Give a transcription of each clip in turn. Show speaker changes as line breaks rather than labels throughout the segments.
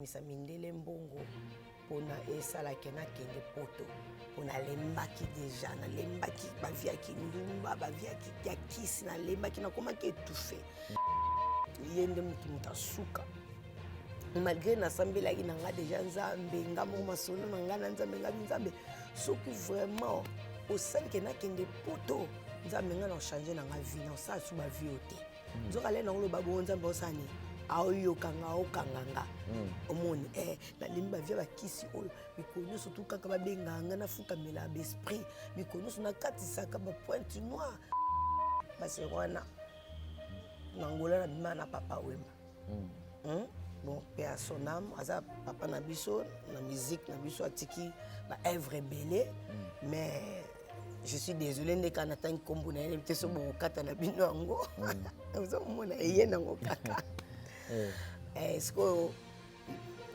Misa mindele mbongo pona esala ke nakende poto po nalembaki deja nalembaki bavie ya kindumba bavie ya kisi nalembaki nakomaki étouffe ye nde motu moto asuka malgré nasambelaki na nga deja nzambe nga moko masolo na nga na nzambe nga nzambe soki vraiment osali ke nakende poto nzambe nga na change na nga vie na osala su bavie oyo te hmm. nzoka le nango loba bongo nzambe osala nini aoyoka nga aokanga nga hmm. omoni eh, nalembi bavia bakisi oyo mikolo nyonso tu kaka babengaka nga nafukamela baesprit mikolo nyonso nakatisaka bapointe noire basi wana na ngola nabima na papa wemba hmm. Hmm? bon pe à son âme aza papa na biso na musique na biso atiki baœuvre ebele mm. mais je suis désolé nde kaka natangi nkombo na ye te so bokokata na bino yango mm. ozomona eye nango kaka eh. Eh, sikoyo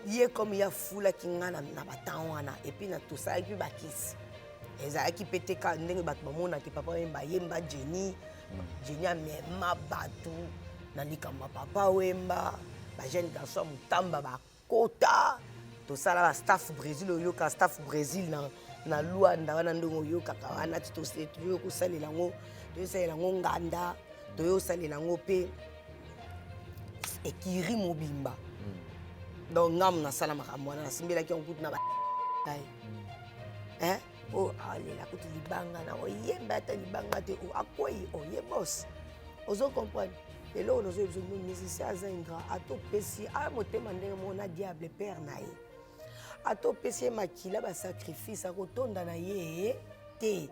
ye comme ye afulaki nga na batemp wana epuis na tosalaki mpe bakisi ezalaki mpe te kaka ndenge bato bamonaki papa wemba yemba jenny mm. jenny amema bato na likambo ya papa wemba bajeune garçon ya motamba bakota tosala ba staff brésil oyoka staff brésil na, na luanda wana ndenge oyokaka wana ti toyoki kosalela yango toyosalela yango nganda toyosalela yango mpe ekiri mobimba hmm. donc ngamu nasala makambo wana nasimbelaki yango kutu na ba ngai hmm. o alela kutu libanga na oyemba ata libanga te o akwei oye bos ozo comprendre eloko nazoyebisa bino musicien aza ingrat ata opesi aya motema ndenge moko na diable père na ye ata opesi ye makila basacrifice akotonda na ye te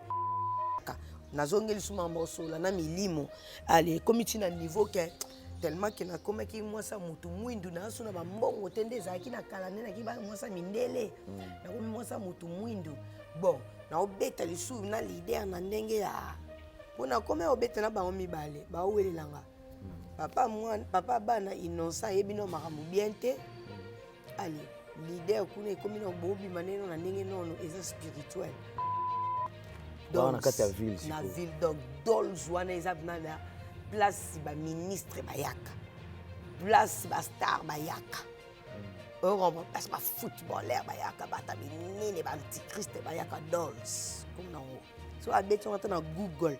nazongeli su makambo kosola na milimo ale ekomi ti na niveau ke tellement ke nakomaki mwasi ya motu mwindu nazo na bambongo te nde ezalaki na kala nde naki mwasi ya mindele mm. nakomi mwasi ya motu mwindu bon naobeta lisusu na leader na ndenge ya mpo nakomi obeta na bango mibale baowelelanga mm. papa mwana papa bana innocent ayebi no makambo bien te mm. ale leader kuna ekomi na bobima neno na ndenge nono eza spirituel
donc na kati ya ville
na ville donc dols wana eza na place baministre bayaka place bastar bayaka hmm. ocomprend place bafootballer bayaka bata minene baantichrist bayaka dols comme nango so abeti yango ata na google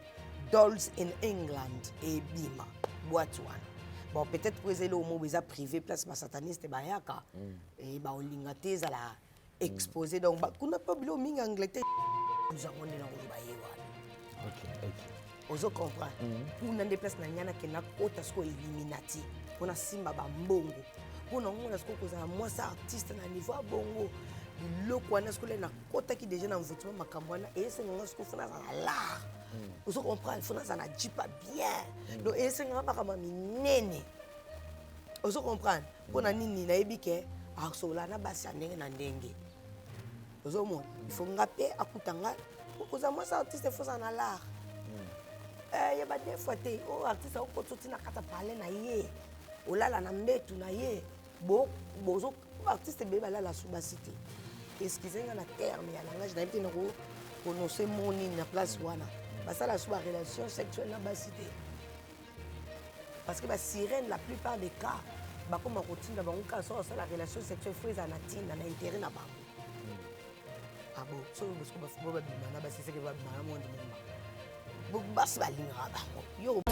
dolls in england ebima boite wana bon peut-être po eza eloko moko eza privé place basataniste bayaka mm. e baolinga te ezala exposé donc kuna mpe biloko mingi angleterre yango nde nakoloba ye wana ozo comprendre mm. kuna nde place na ngai nakenda kota sikoyo illuminati mpo nasimba bambongo mpo na ngo na sikoyo kozala mwasi artiste na niveau ya bongo biloko wana sikoyo nakotaki déjà na mvutima makambo wana esenga nga sikoyo fo nazala lar mm. ozo comprendre fo nazala na jipa bien mm. donc esenga nga makambo ya minene ozo comprendre mpo na nini nayebi ke asola na basi ya ndenge na ndenge ozomona il faut nga mpe akuta nga oza mwasi artiste fo ozala na lar hmm. eh, yeba de fois te oyo oh, artiste akokota oti na kati ya palais na ye olala na mbetu na ye bozo artiste ebele balala su basi te excuse nga na terme ya langage nayebi te nako prononce mot nini na place wana basala su barelation sexuelle na basi te parce que ba sirène la plupart des cas bakoma kotinda bango kaka soki osala relation sexuelle fo ezala na ntina na intérêt na bango hmm. abo ah soki bosiko bafubo babima na basi seke babima na monde mobimba basi balingaka bango yo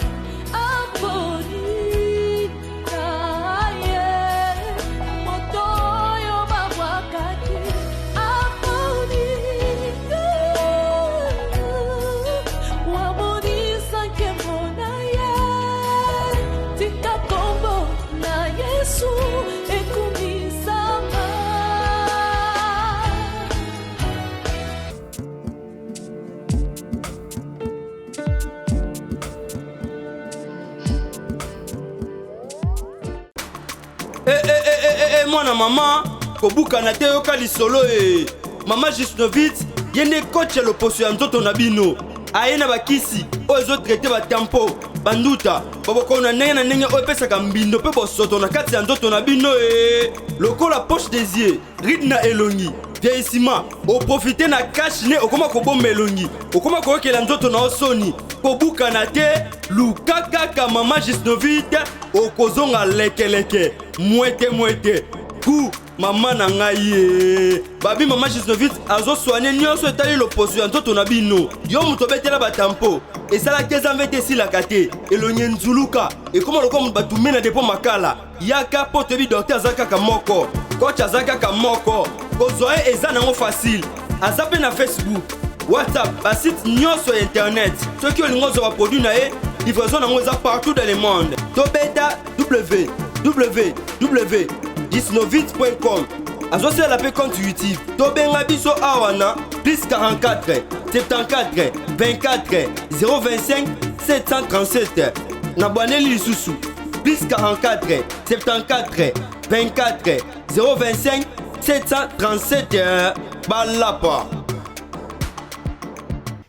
Eh, eh, eh, eh, eh, eh, mwana mama kobukana te yoka lisolo e mama jusnovit ye nde coach ya loposo ya nzoto na bino aye na bakisi oyo ezotraite batampo banduta babokono na ndenge na ndenge oyo epesaka mbindo mpe bosoto na kati ya nzoto na bino e lokola poche des yeux ride na elongi vieillissement oprofite na cash ne okoma kobomba elongi okoma koyokela nzoto na yo soni kobukana te luka kaka mama gisnovite okozonga lekeleke mwete mwete ku. Mama na ngai ye babi mama Gisnovit azosoigne nyonso etali loposo ya nzoto na bino. Yo moto obetela batampo esalaki eza mvete esilaka te, elongi enzuluka ekoma lokola moto batumbe na depo makala. Yaka mpo toyebi docteur aza kaka moko, coach aza kaka moko, kozwa ye eza nango facile. Aza mpe na Facebook, WhatsApp, basite nyonso ya internet. Soki olingi ozwa baproduit na ye, livraison nango eza partout dans le monde. Tobeta www.disnovit.com. Azosalela mpe compte YouTube. Tobenga biso awa na plus 44 74 24 025 737. Na bwaneli lisusu plus 44 74 24 025 737. Balapa.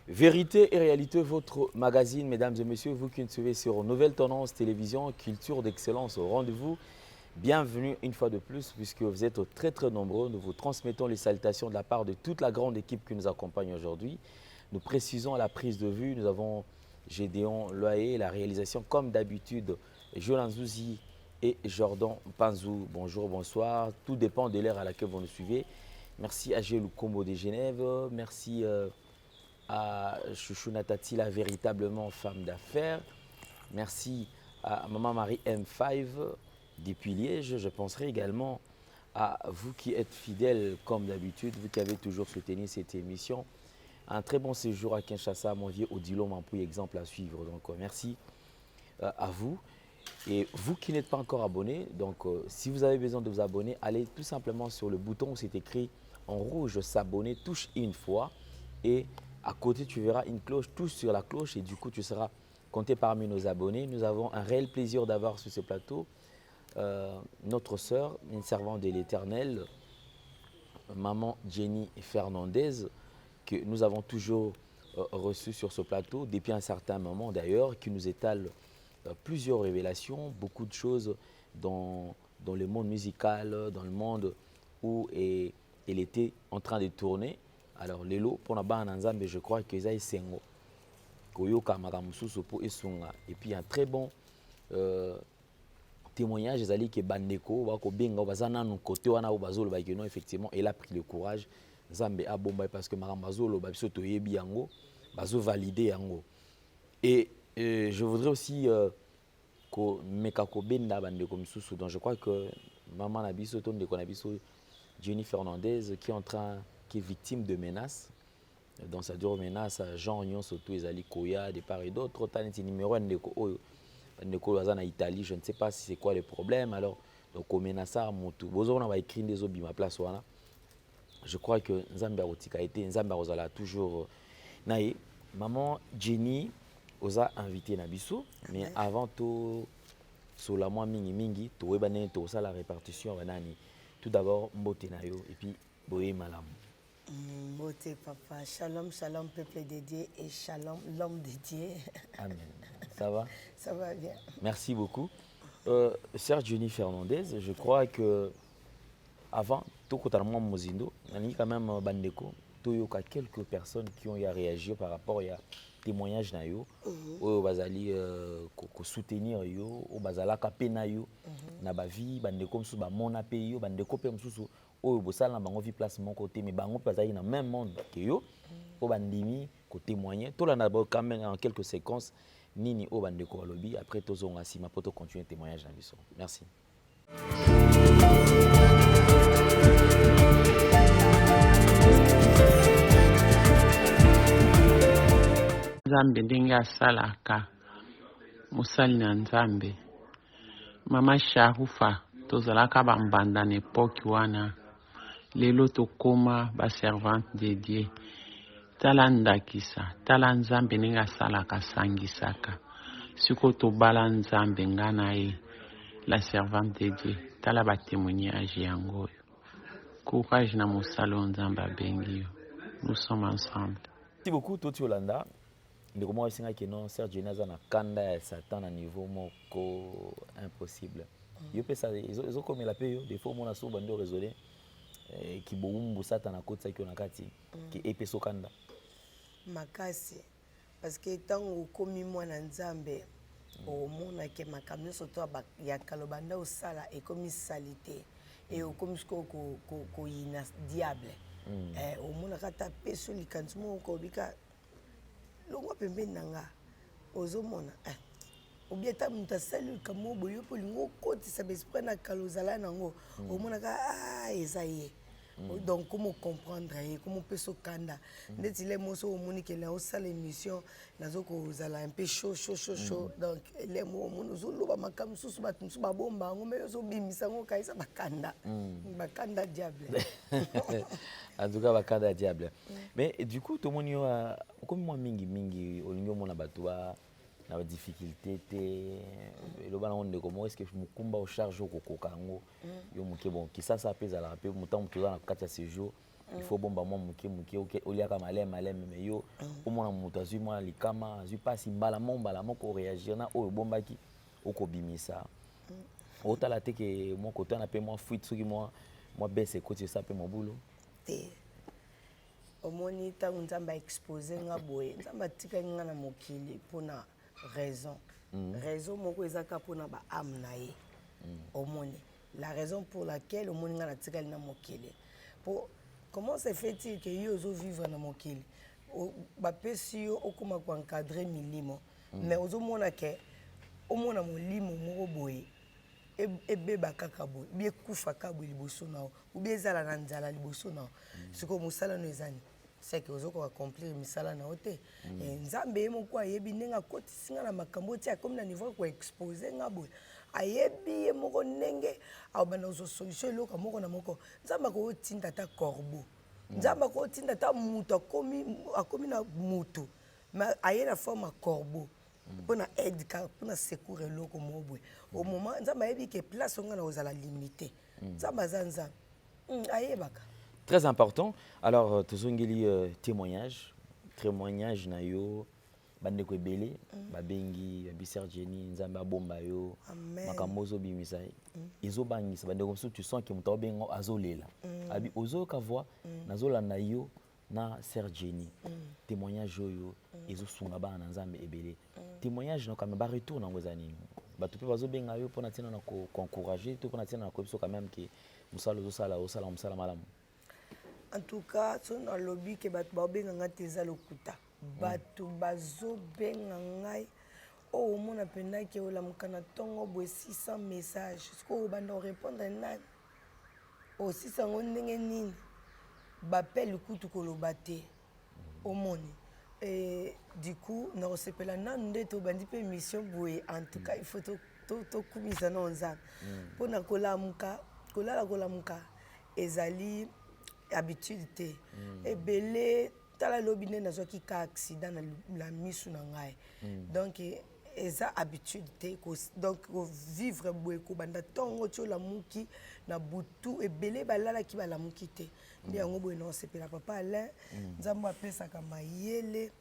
Vérité et réalité, votre magazine, mesdames et messieurs, vous qui nous suivez sur Nouvelle Tendance Télévision, culture d'excellence au rendez-vous. Bienvenue une fois de plus, puisque vous êtes très très nombreux. Nous vous transmettons les salutations de la part de toute la grande équipe qui nous accompagne aujourd'hui. Nous précisons à la prise de vue, nous avons Gédéon Loyer, la réalisation comme d'habitude, Jolan Zouzi et Jordan Panzou. Bonjour, bonsoir, tout dépend de l'heure à laquelle vous nous suivez. Merci à Gilles Combo de Genève, merci à Chouchou Natati, la véritablement femme d'affaires. Merci à Maman Marie M5 depuis Liège. Je penserai également à vous qui êtes fidèles comme d'habitude, vous qui avez toujours soutenu cette émission. Un très bon séjour à Kinshasa, mon vieux Odilon Mampouy, exemple à suivre. Donc merci à vous. Et vous qui n'êtes pas encore abonné, donc si vous avez besoin de vous abonner, allez tout simplement sur le bouton où c'est écrit en rouge s'abonner, touche une fois et à côté tu verras une cloche, touche sur la cloche et du coup tu seras compté parmi nos abonnés. Nous avons un réel plaisir d'avoir sur ce plateau notre sœur, une servante de l'Éternel, maman Jenny Fernandez, que nous avons toujours reçue sur ce plateau depuis un certain moment d'ailleurs, qui nous étale plusieurs révélations, beaucoup de choses dans le monde musical, dans le monde où elle était en train de tourner. Alors lelo pour na bana nzambe, je crois que eza esengo koyoka makambo mosusu po esunga. Et puis un très bon témoignage ezali ke bandeko bakobenga baza nanu côté wana oyo bazoloba ke non, effectivement elle a pris le courage, nzambe abomba ye, parce que makambo azoloba biso toyebi yango, bazovalider yango. Et je voudrais aussi komeka kobenda bandeko mosusu. Donc je crois que maman na biso to ndeko na biso Jenny Fernandez qui est en train, qui est victime de menaces, dans sa dure menace genre nyonso tout ezali koya de part et d'autre. Tala neti numéro ya ndeko oyo, ndeko oyo aza na Italie, je ne sais pas si c'est quoi le problème. Alors donc komenacer motu, bozomona baécrit nde ezobima place wana. Je crois que nzambe akotika ye te, nzambe akozala toujours na ye. Maman Jenny, oza invité na biso, mais avant to sola mwa mingimingi, toyeba ndenge tokosala répartition ya banani. Tout d'abord mbote na yo et puis boye malamu.
Mbote papa, shalom, shalom peuple de Dieu et shalom l'homme de Dieu.
Amen. Ça va?
Ça va bien.
Merci beaucoup. Sœur Jenny Fernandez, je crois que avant tokota mwa mozindo, nalingi quand même bandeko toyoka quelques personnes qui ont eu à réagir par rapport à témoignage na yo, oyo bazali kosoutenir yo, oyo bazalaka mpe na yo na bavie. Bandeko mosusu bamona mpe yo, bandeko mpe mosusu oyo bosala na bango vie place moko te, mais bango mpe bazalaki na même monde ke yo, oyo bandimi kotémoigner. Tolanda bo quand même en quelques séquences nini oyo bandeko balobi, après tozonga nsima mpo tocontinue témoignage na biso. Merci.
Nzambe ndenge asalaka, mosali na Nzambe mama Sharufa, tozalaka bambanda na époque wana, lelo tokóma baservante de Dieu. Tala ndakisa, tala Nzambe ndenge asalaka, asangisaka. Sikoyo tobala Nzambe, nga na ye, la servante de Dieu. Tala batémoignage yango oyo. Courage na mosala oyo Nzambe abengi yo, nous sommes ensemble.
Merci beaucoup. Toti olanda ndeko moko esengaki non, sœur Jenny aza na kanda ya Satan na niveau moko impossible. Yo mpe ezokomela mpe yo des fois, omona so bandi oraisonner kibowumbu Satan akotisaki yo na kati ke epesa okanda?
Makasi, parce que ntango okomi mwana Nzambe, omonake makambo nyonso to ya kala obanda osala ekomi sali te. E okomi sikoyo koyina diable. Omonaka ata apesi yo likanisi moko kobika longwa pembeni na nga, ozomona obi ata moto asali likambo moko boye, yo mpe olingi okotisa baesprit na kala ozala nango, omonaka eza ye. Donc komo comprendre ye, komo opesa okanda ndeti le moso omoni ke na osala émission, nazo kozala un peu chaud, chaud, chaud, chaud. Donc le mo omoni ozoloba makambo mosusu, bato mosusu babomba yango, mais ozobimisa yango, kayisa bakanda, bakanda diable.
En tout cas, bakanda diable. Mais du coup, tomoni yo okomi mwa mingimingi, olingi omona bato ba na badifficulté te. Eloba nango ndeko moko, est-ce mokumba ocharge okokoka yango yo moke? Bon, kisasa mpe ezalaka mpe motango moto oza na kati ya séjour, il faut bomba mwa moke moke, oliaka maleme maleme. Mais yo omona moto azwi mwa likama, azwi mpasi, mbala moko mbala moko oréagir na oyo obombaki, okobimisa, otala te ke mwa kotana mpe mwa fuite, soki mwa bese ekoti, esa mpe mobulu.
Te, omoni, ntango Nzambe aexpose nga boye, Nzambe atikaki nga na mokili mpona raison. Raison moko eza kaka mpona baâme na ye. Omoni la raison pour laquelle omoni nga natikali na mokili, po comment se fait-il ke yo ozovivre na mokili, bapesi yo okóma koencadre milimo, mais ozomona ke omona molimo moko boye ebeba kaka boye, obi ekufa kaka boye liboso na yo, obi ezala na nzala liboso na yo. Sikoyo mosala no eza nini? Seke ozokoka accomplir misala na yo te. Nzambe ye moko ayebi ndenge akotisi nga na makambo ti akomi na niveau ya koexpose nga boye. Ayebi ye moko ndenge akobanda kozwa solution eloko moko na moko. Nzambe akotinda ata corbeau, Nzambe akotinda ata moto akomi na motu, mais aye na forme ya corbeau mpona aide kaka, mpona secours eloko moko boye. Au moment Nzambe ayebi ke place onga na kozala limité, Nzambe aza Nzambe, ayebaka.
Très important. Alors tozongeli témoignage, témoignage na yo. Bandeko ebele babengi, babi: "Sœur Jenny, Nzambe abomba yo."
Amen.
Makambo ozobimisa ezobangisa bandeko mosusu. Tu sens ke moto aobenga azolela, abi ozoyoka voix, nazolanda yo na Sœur Jenny. Témoignage oyo ezosunga bana na Nzambe ebele. Témoignage na quand même, baretour nango eza nini? Bato mpe bazobenga yo mpona ntina na koencourage to mpona ntina na koyebi so quand même ke mosala ozosala, osala mosala malamu?
En tout cas, so nalobi ke bato baobenga ngai te, eza lokuta. Bato bazobenga ngai, oyo omona mpenza ke olamuka na ntongo boye, 600 message. Sikoyo obanda korépondre nani? Osisa yango ndenge nini? Bapele kutu koloba te. Omoni, et du coup nakosepela nanu nde tobandi mpe émission boye. En tout cas, il faut tokumisa nao Nzambe mpona kolamuka, kolala, kolamuka ezali habitude te. Ebele, tala lobi nde nazwaki ka accident na misu na ngai. Donc eza habitude te. Donc kovivre boye, kobanda ntongo ti olamuki na butu, ebele balalaki balamuki te. Nde yango boye naosepela, papa Alain, Nzambe apesaka mayele,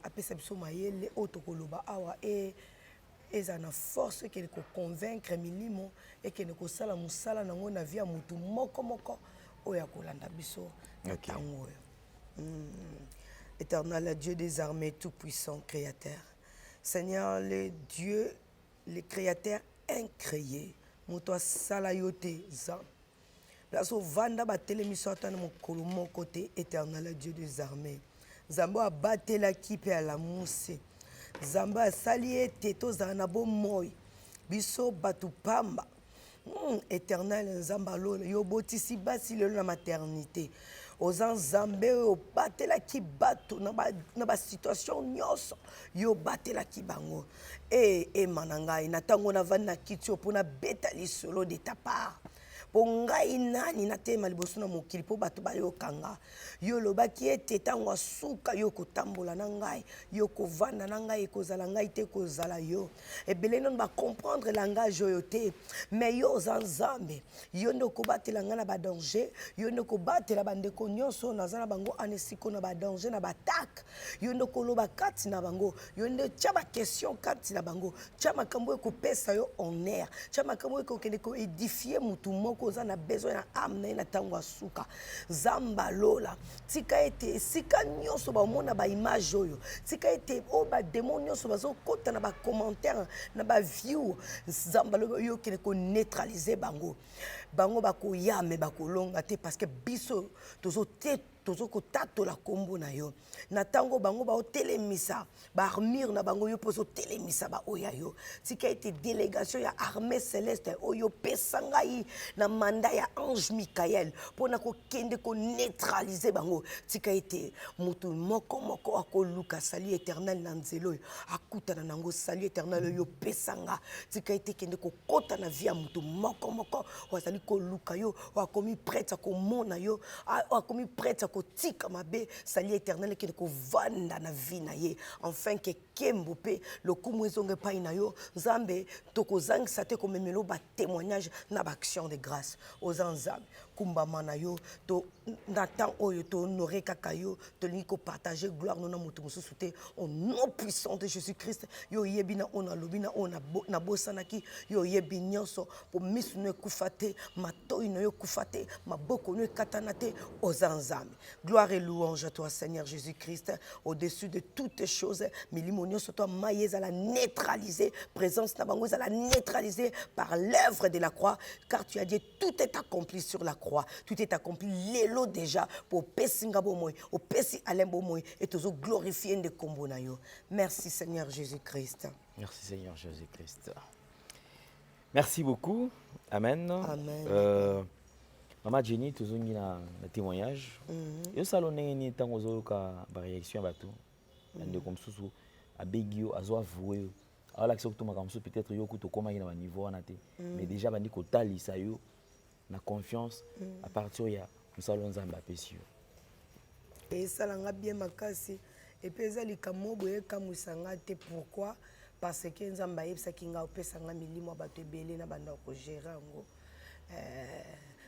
apesa biso mayele oyo tokoloba awa e ezala na force, ekende koconvaincre milimo, ekende kosala mosala nango na vie ya motu moko moko oyo akolanda biso na ntango oyo. Éternel Dieu des armées, tout-puissant créateur. Seigneur, le Dieu, le créateur incréé. Moto asala yo te, Nzambe. Place ovanda, batelemisi ata na mokolo moko te. Éternel Dieu des armées, Nzambe oyo abatelaki mpe alamusi, Nzambe asali ete tozala na bomoi, biso bato pamba. Éternel Nzambe alola, yo obotisi basi lelo na maternité. Oza Nzambe oyo obatelaki bato na basituation nyonso, yo obatelaki bango. E ema na ngai na ntango navandi na kiti oyo mpo nabeta lisolo de ta part, mpo ngai nani natelema liboso na mokili mpo bato bayoka nga? Yo olobaki ete ntango asuka yo kotambola na ngai, yo kovanda na ngai, ekozala ngai te, ekozala yo. Ebele nano bacomprendre langage oyo te, mais yo oza Nzambe. Yo nde okobatela ngai na badanger, yo nde okobatela bandeko nyonso oyo naza na bango ana esiko na badanger, na baattaque. Yo nde okoloba kati na bango, yo nde tia baquestion kati na bango, tia makambo oyo ekopesa yo honneur, tia makambo oyo ekokende koédifie motu moko oza na besoin na âme na ye na ntango ya suka. Nzambe alola, tika ete esika nyonso bamona baimage oyo, tika ete oyo badémon nyonso bazokɔta na bacommentaire, na baview, Nzambe aloba, yo okende koneutralize bango. Bango bakoya me bakolonga te, parce que biso tozo te tozo kotatola kombo na yo. Na tango bango baotelemisa ba armure na bango, yo mpo ozotelemisa baoyo ya yo. Tika ete délégation ya armée céleste oyo opesa ngai na mandat ya ange Michael mpo na kokende koneutralize bango, tika ete moto moko moko akoluka salut éternel na nzela oyo akutana nango. Salut éternel oyo opesa nga, tika ete ekende kokota na vie ya moto moko moko oyo azali koluka yo, oyo akomi prête ya komona yo, oyo akomi prête ya kotika mabe. Salut éternel ekende kovanda na vie na ye, enfin ke nkembo mpe lokumu ezonga epai na yo. Nzambe, tokozangisa te komemela yo batémoignage na baaction de grâce. Oza Nzambe, kumbama na yo. To na temps oyo tohonore kaka yo, tolingi kopartage gloire no na moto mosusu te. Au nom puissant de Jésus Christ, yo oyebi na oyo nalobi, na oyo nabosanaki, yo oyebi nyonso, po miso no ekufa te, matoi na yo ekufa te, maboko no ekatana te. Oza Nzambe. Gloire et louange à toi, Seigneur Jésus Christ, au-dessus de toutes choses. Milimo nyonso to mai ezala neutralisé, présence na bango ezala neutralisé par l'œuvre de la croix, car tu as dit: tout est accompli sur la croix. Tout est accompli lelo déjà po opesi nga bomoi, opesi Alain bomoi, et tozo glorifier nde kombo na yo. Merci, Seigneur Jésus Christ.
Merci, Seigneur Jésus-Christ. Merci beaucoup. Amen.
Amen.
Mama Jenny, tozongi na témoignage. Yosala ndenge nini ntango ozoyoka baréaction ya bato, bandeko mosusu abengi yo, azo avoue yo, aolakisa kutu makambo mosusu, peut-être yo kutu okomaki na baniveau wana te, mais déjà bandi kotalisa yo na confiance à partir ya mosala oyo Nzambe apesi yo?
Esalanga bien makasi, et puis eza likambo boye ekamwisa nga te. Pourquoi? Parce que Nzambe ayebisaki nga opesa nga milimo ya bato ebele na banda kogérer yango.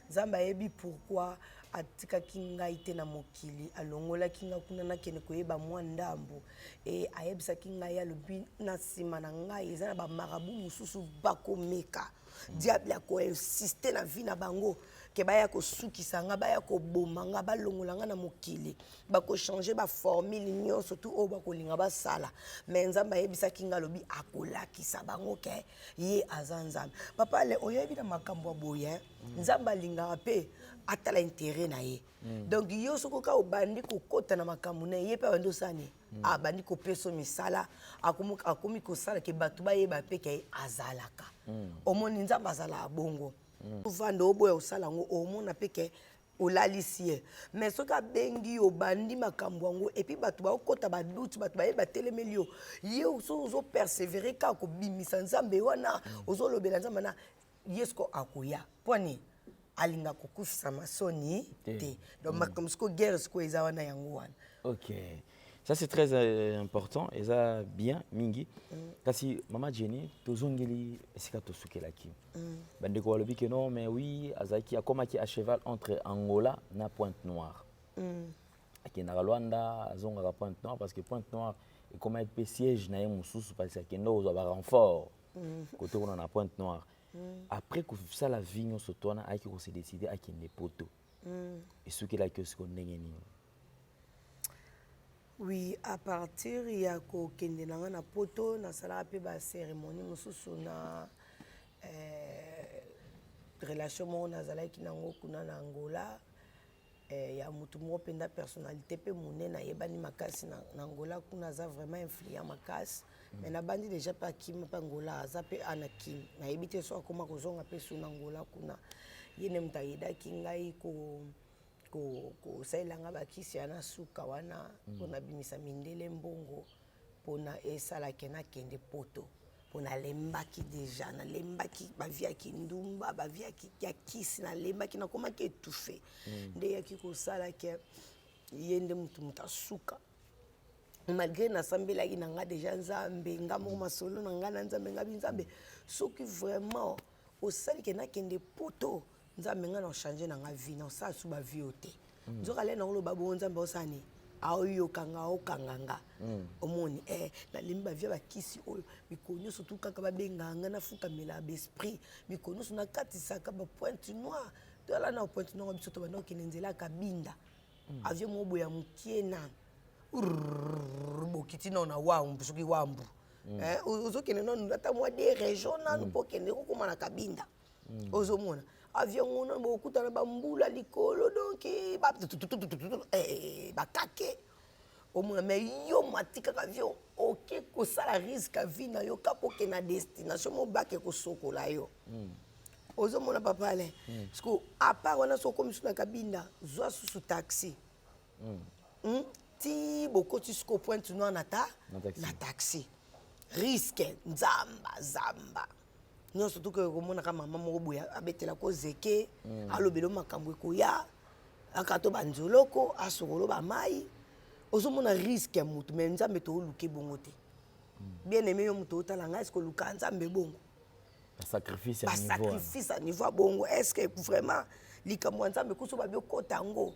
Nzambe ayebi pourquoi atikaki ngai te na mokili, alongolaki nga kuna, nakende koyeba mwa ndambo. E ayebisaki ngai, alobi na nsima na ngai eza na bamarabu mosusu bakomeka, diable akoinsiste na vie na bango ke baya kosukisa nga, baya koboma nga, balongola nga na mokili, bakochange baformule nyonso tu oyo bakolinga basala. Mais Nzambe ayebisaki nga, alobi akolakisa bango ke ye aza Nzambe. Papa Ale, oyebi na makambo ya boye, Nzambe alingaka mpe atala intérêt na ye. Donc yo soki oka obandi kokɔta na makambo na ye, ye mpe abandi osala nini? Abandi kopesa misala, akomi kosala ke bato bayeba mpe ke azalaka. Omoni, Nzambe azalaka bongo. Ovanda, oboya kosala yango, omona mpe ke olalisi ye. Mais soki abengi yo, obandi makambo yango, et puis bato baokɔta badoute, bato bayeba telemeli yo, ye soki ozopersévérer kaka kobimisa Nzambe wana, ozolobela Nzambe wana, ye siko akoya. Mpo ani alinga kokufisa masoni te. Donc makambo siko guerre sikoyo eza wana, yango wana.
Ok, ça c'est très important, eza bien mingi. Kasi mama Jenny, tozongeli esika tosukelaki. Bandeko balobi ke non, mais oui, azalaki, akomaki à cheval entre Angola na Pointe Noire. Akendaka Lwanda, azongaka Pointe Noire, parce que Pointe Noire ekomaki mpe siège na ye mosusu, parce que akende kozwa barenfort kote kuna na Pointe Noire. Après kosala vie nyonso to wana, ayaki kose décider akende Poto. Esukelaki osiko ndenge nini?
Oui, à partir ya kokende na nga na Poto, nasalaka mpe bacérémonie mosusu na relation moko nazalaki nango kuna na Angola, ya motu moko mpenza personnalité mpe monene, ayebani makasi na Angola kuna, aza vraiment influent makasi. Mais nabandi déjà mpe akima mpe Angola, aza mpe ana kimi, nayebi te so akoma kozonga mpe su na Angola kuna. Ye nde moto ayedaki ngai kosalela nga bakisi ya na suka wana mpona bimisa mindele mbongo, mpona esalaki nakende Poto, mpo nalembaki déjà, nalembaki bavie ya kindumba, bavie ya kisi, nalembaki, nakomaki étouffé. Nde eyaki kosala ke ye nde motu asuka. Malgré nasambelaki na nga déjà Nzambe, nga moko masolo na nga na Nzambe, nga bi Nzambe, soki vraiment osali ke nakende Poto, Nzambe, nga na ochange na nga vie, na osala su bavie oyo te. Nzoka le nakoloba bongo, Nzambe osala nini? Aoyoka nga, aokanga nga. Omoni, nalembi bavie bakisi oyo, mikolo nyonso tu kaka babengaka nga nafukamela baesprit, mikolo nyonso nakatisaka bapointe noire. Toyala na Pointe Noire, biso tobanda kokende nzela ya Kabinda, avion moko boye ya mokie nanu, bokiti nano na Wambu, soki Wambu, ozokende nanu ata mwa de région nanu mpo okende kokóma na Kabinda. Ozomona. Avion ngo bokutana bambula likolo, donc eh, bakake omona. Mais yo matikaka avion, oke kosala risque ya vie na yo kaka oke na destination mo bake kosokola yo. Ozomona, papa Alain, parce que à part wana, so okomi su na Kabinda, zwa susu taxi. Ti bokoti siko Pointe Noire na ta
Na taxi.
Na taxi, risque nzamba zamba nyonso. Tuke komonaka mama moko boye abetelaka ozeke, alobela makambo ekoya aka to banzoloko asokolo bamai. Ozomona risque ya motu. Mais Nzambe tooluka bongo te. Bien aimé, yo moto otala ngai, est-ce oluka Nzambe bongo?
Basacrifice ya niveau wana.
Basacrifice ya niveau ya bongo, est ce que vraiment likambo ya Nzambe kuso babi okota yango,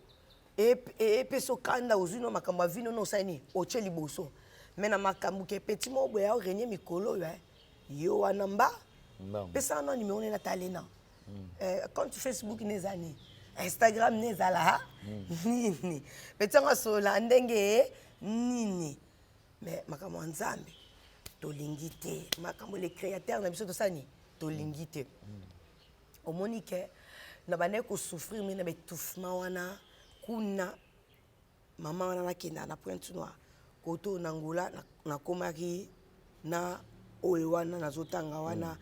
epesa okanda, ozwi no makambo ya vino no, osali nini, otie liboso. Mais na makambo ke petit moko boye aorenie mikolo oyo, yo wana mba
Mbangu.
Pesaka na numéro nde natali na compte Facebook ne eza nini, Instagram ne ezala nini, petit yango asola ndenge nini. Mais makambo ya Nzambe tolingi te, makambo le créateur na biso tosala nini, tolingi te. Omoni ke na bandaki kosouffrir mingi na baétouffement wana kuna. Mama wana nakenda na Pointe Noire, koto na Ngola, nakomaki na oyo wana nazotanga wana,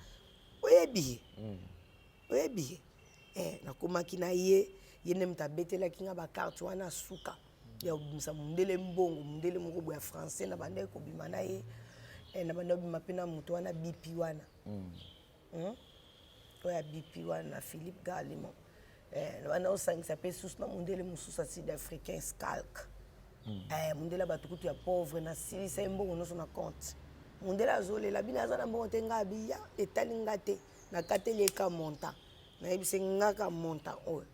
oyebi ye, oyebi ye. Nakomaki na ye, ye nde moto abetelaki nga bacarte wana suka ya kobimisa mondele mbongo, mondele moko boye ya français. Na bandaki kobima na ye, na bandaki kobima mpe na moto wana BP wana. Oyo ya BP wana, Philippe Galimo. Na banda osangisa mpe susu na mondele mosusu ya sud africain Scalk. Mondele ya bato kutu ya pauvre, nasilisa ye mbongo nyonso na compte. Mondele azolela bino, aza na mbongo te. Nga abiya etali nga te, nakateli ye ka montant, nayebisi nga ka montant oyo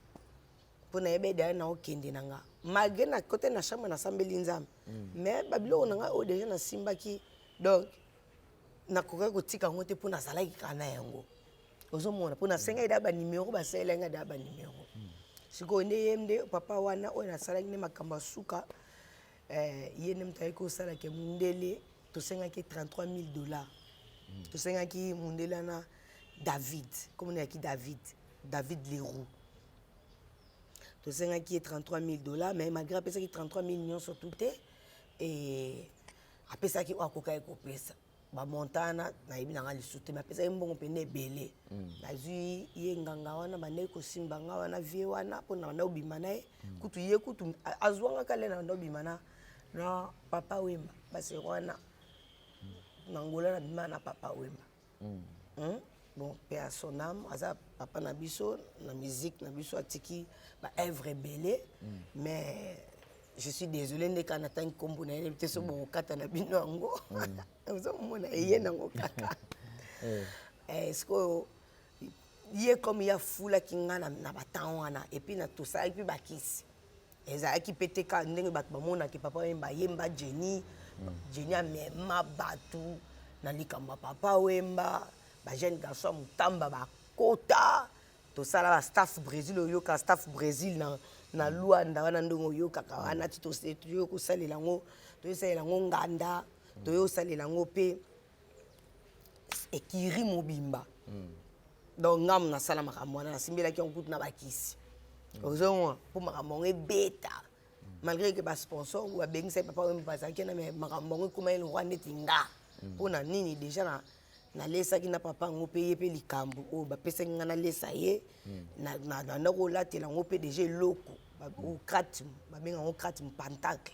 mpo nayebi edaya na okende na nga. Malgré na kote na chambre nasambeli Nzambe, mais babiloko na ngai oyo déjà nasimbaki, donc nakokaki kotika yango te mpo nazalaki kaka na yango. Ozomona, mpo nasengaki da banimero, basalelaki ngai da banimero. Sikoyo nde ye nde papa wana oyo nasalaki nde makambo ya suka. Ye nde moto ayaki kosalaka mondele. Tosengaki 33 000 $. Tosengaki mondele wana David, komona yaki David, David Leroux. Tosengaki ye 33 000 $, mais malgré apesaki 33 000 nyonso tu te, e apesaki oyo akokaki kopesa. Bamontant wana nayebi na nga lisusu te, mais apesaki mbongo mpena ebele. Nazwi ye nganga wana, bandaki kosimba nga wana, vie wana, mpo na banda obima na ye. Kutu ye kutu azwanga kale na banda obima na Papa Wemba. Basero wana na Ngola, na bima na Papa Wemba. Bon, paix à son âme, aza papa na biso na musique na biso, atiki baœuvre ebele. Mais je suis désolé, nde kaka natangi nkombo na ye te, so bokokata na bino yango, ozomona eye nango kaka. Sikoyo ye comme ye afulaki nga na batemps wana, et puis na tosalaki mpe bakisi, ezalaki mpe te kaka ndenge bato bamonaki Papa Wemba ayemba Jenny. Jenny amema bato na likambo ya Papa Wemba, bajeune garçon ya Motamba bakota, tosala bastaff Brésil. Oyoka staff Brésil na Lwanda wana, ndenge oyokaka wana ti toyo kosalela yango, toyosalela yango nganda, toyosalela yango mpe ekiri mobimba. Donc ngamu nasala makambo wana, nasimbelaki yango kutu na bakisi, ozomona, mpo makambo yango ebeta. Malgré que basponsor babengisaki Papa Wemba bazalaki na, mais makambo yango ekóma ye lokwa neti nga. Mpo na nini? Déjà na nalesaki na papa yango mpe ye mpe likambo oyo bapesaki nga nalesa ye, na kolatela yango mpe déjà eloko crate, babenga yango crate pentacle.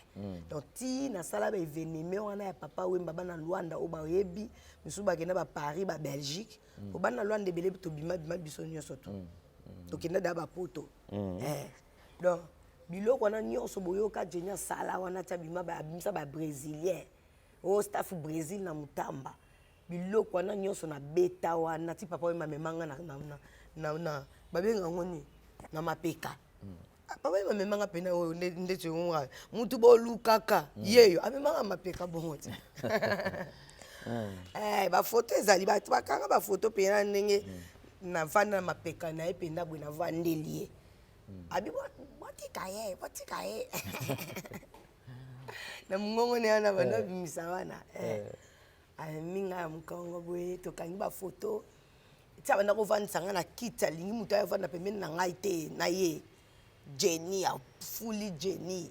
Donc ti nasala baévénement wana ya Papa Wemba, bana Lwanda oyo bayebi, misusu bakenda baParis, baBelgique, po bana Lwanda ebele tobima bima biso nyonso tu tokenda da bapoto. Donc biloko wana nyonso boyoka Jenny asala wana, ti abima, abimisa babrésilien oyo staff Brésil na Motamba, biloko wana nyonso na beta wana ti Papa Wemba amemanga na babenga yango nini, na mapeka. Papa Wemba amemanga mpena oyo ndeti onga mutu bolukaka yeyo, amemanga mapeka bongo ti. Bafoto ezali, bato bakanga bafoto mpena ndenge navanda na mapeka na ye mpenza boye, navandeli ye, abi botika ye, botika ye na mongongo ne wana bando abimisa wana. Amemi ngai ya mokongo boye, tokangi bafoto. Ti abanda kovandisa ngai na kiti, alingi moto aya ovanda pembeni na ngai te, na ye. Jenny, afuli Jenny.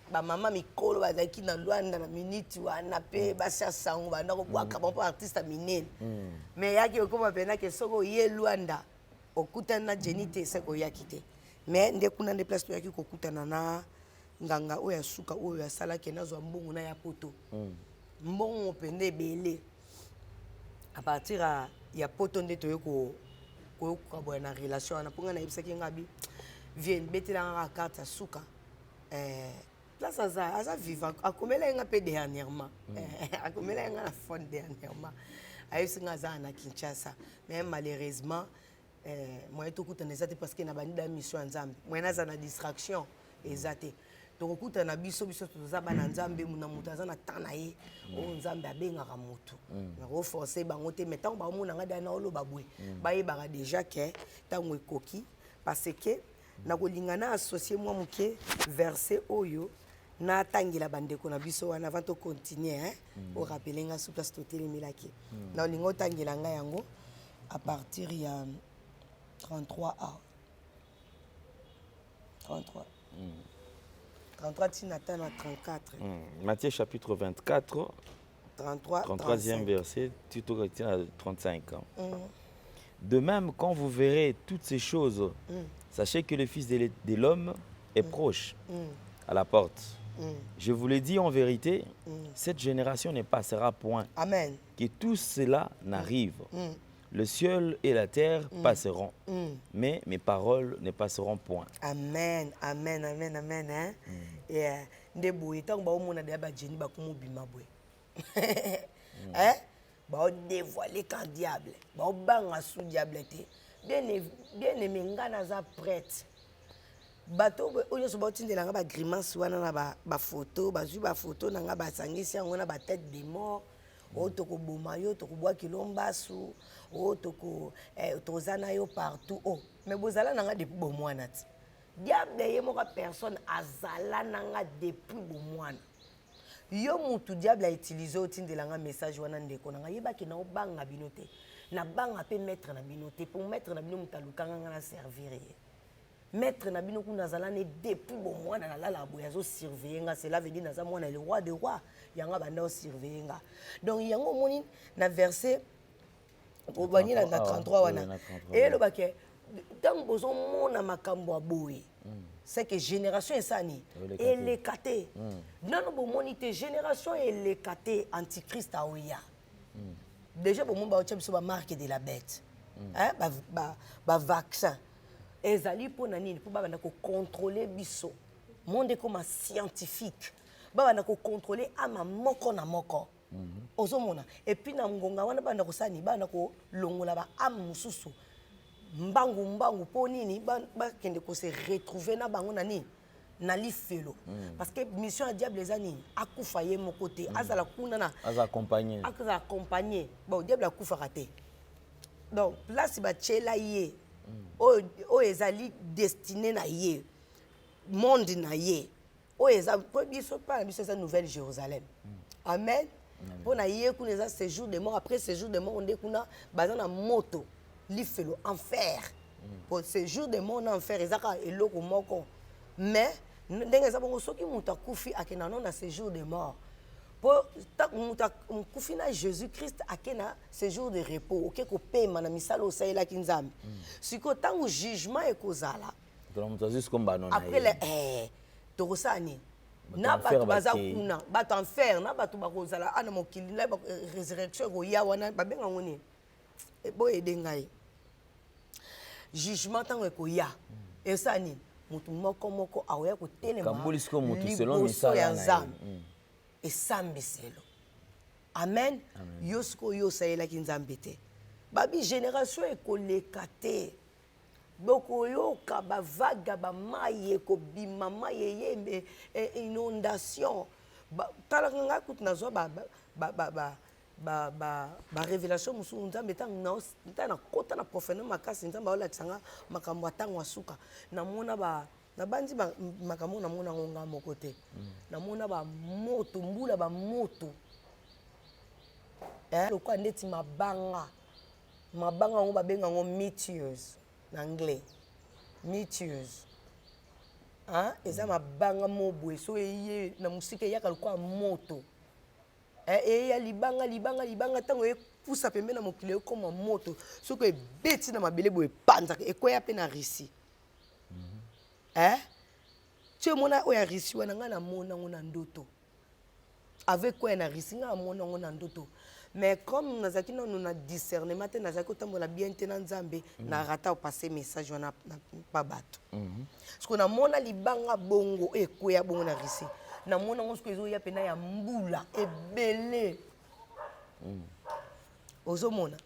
Bamama mikolo bazalaki na Luanda na minute wana mpe basi ya sango banda kobwaka bango mpo artiste ya minene. Mais eyaki okoma mpena ke soki oye Luanda okutani na Jenny te, seke oyaki te. Mais nde kuna nde place toyaki kokutana na nganga oyo ya suka oyo asalaki nazwa mbongo na ya poto. Mbongo mpenza ebele. À partir ya poto nde toye koyoka na relation wana mpo ngai nayebisaki nga bi vie betelanga kaka carte ya suka. Place aza vivant, akomela ye nga mpe dernièrement. Akomela ye nga na phone dernièrement, ayebisi nga aza na Kinshasa, mais malheureusement moyen tokutana eza te parce que na bandi da mission ya Nzambe, moyen aza na distraction eza te. Tokokutana biso, biso toza bana Nzambe, na moto aza na temps na ye oyo Nzambe abengaka motu. Nakoforce bango te, mais ntango baomona nga da na oloba boye, bayebaka déjà ke ntango ekoki, parce que nakolinga na associe mwa moke verset oyo natangela bandeko na biso wana avant tocontinue, hein? Orappeler nga su place totelemelaki. Na olinga otangela ngai yango à partir ya 33 a 33 33 ntina ata na 34.
Matthieu chapitre 24,
33.
33e verset, tu te à 35. De même, quand vous verrez toutes ces choses, sachez que le Fils de l'homme est proche, à la porte. Je vous le dis en vérité, cette génération ne passera point
Amen.
que tout cela n'arrive. Le ciel et la terre passeront, mais mes paroles ne passeront point.
Amen, amen, amen, amen, hein? Yeah. Nde boye ntango baomona deya bajeni bakoma obima boye, hein? Baodévoile quand diable baobanga su diable te. Bien aimé, nga naza prête. Bato oyo nyonso baotindela nga bagrimace wana na bafoto, bazwi bafoto na nga, basangisi yango na batête de mort oyo tokoboma yo, tokobwakilo mbasu oyo toko toza na yo partout o. Mais bozala na nga depuis bomwana ti diable ye moko personne azala na nga depuis bomwana. Yo mutu diable autilize, otindela nga message wana, ndeko na nga, yebaki na obanga bino te, nabanga mpe maître na bino te, mpo maître na bino moto alukanga nga na servir ye. Maître na bino kuna azala ne depuis bomwana, nalala boye azosurveille nga. Cela veut dire naza mwana le roi de roi, yango abanda osurveille nga. Donc yango omoni na verset obandi na 33 wana, eyelobake ntango bozomona makambo ya boye, c'est que génération esani eleka te. Nano bomoni te génération eleka te, antichrist aoya déjà. Bomoni baotya biso bamarque de la bête, bavaccin ezali mpo na nini? Mpo babanda kocontrôle biso. Monde ekoma scientifique, babanda kocontrôle ama moko na moko. Ozomona, et puis na ngonga wana banda kosala nini? Banda kolongola baâme mosusu mbangu mbangu. Mpo nini? Bakende kose retrouver na bango na nini? Na lifelo. Parce que mission ya diable eza nini? Akufa ye moko te, azala kuna na
aza accompagné.
Azala accompagné. Bon, diable akufaka te. Donc place batiela ye oyo, oyo ezali destiné na ye, monde na ye oyo eza mpo biso, mpa na biso eza Nouvelle Jérusalem. Amen. Mpo na ye kuna eza séjour de mort. Après séjour de mort nde kuna baza na moto, lifelo, enfer. Po séjour de mort na enfer eza kaka eloko moko. Mais ndenge eza bongo, soki moto akufi, akenda no na séjour de mort, mpo moto akufi na Jésus Christ ake na séjour de repos, oke kopema na misala osalelaki Nzambe. Sikoyo ntango jugement ekozala,
moto azwi sikoyo mbano na
après
ye.
Tokosala nini na bato baza kuna, bato enfer na bato bakozala ana mokili na résurrection ekoya wana, babenga yango nini? Boyede ngai. Jugement ntango ekoya, esala nini? Motu moko moko akoya kotelema liboso ya Nzambe, esambiselo. Amen. Yo sikoyo, yo osalelaki Nzambe te, babi génération ekoleka te, bokoyoka bavague, bamai ekobima, mai eyembe, inondation. Talaka ngai kutu nazwa barévélation mosusu. Nzambe, ntango nakota na profondeur makasi, Nzambe aolakisa nga makambo ya ntango ya suka. Namona, nabandi makambo, namona yango nga moko te. Namona bamoto, mbula, bamoto lokola ndeti mabanga. Mabanga yango babenga yango meteors na anglais. Meteors. Hein? Eza mabanga moko boye soki eye na mosika eyaka lokola moto. Eh, eya libanga libanga libanga ntango epusa pembe na mokili ekoma moto soki ebeti na mabele boye epanzaka ekweya mpe na Russie. Mm -hmm. Eh? Ti omona oyo ya Russie wana ngai namona yango na ndoto. Avec kweya na Russie ngai namona yango na ndoto. Mais comme nazalaki nanu na discernement te, nazalaki kotambola bien te na Nzambe, mm. na rata opasser message wana pa bato. Mm -hmm. Parce que namona libanga bongo ekweya bongo na Russie. Namona yango soki ezoya pena ya mbula ebele. Mm. Ozomona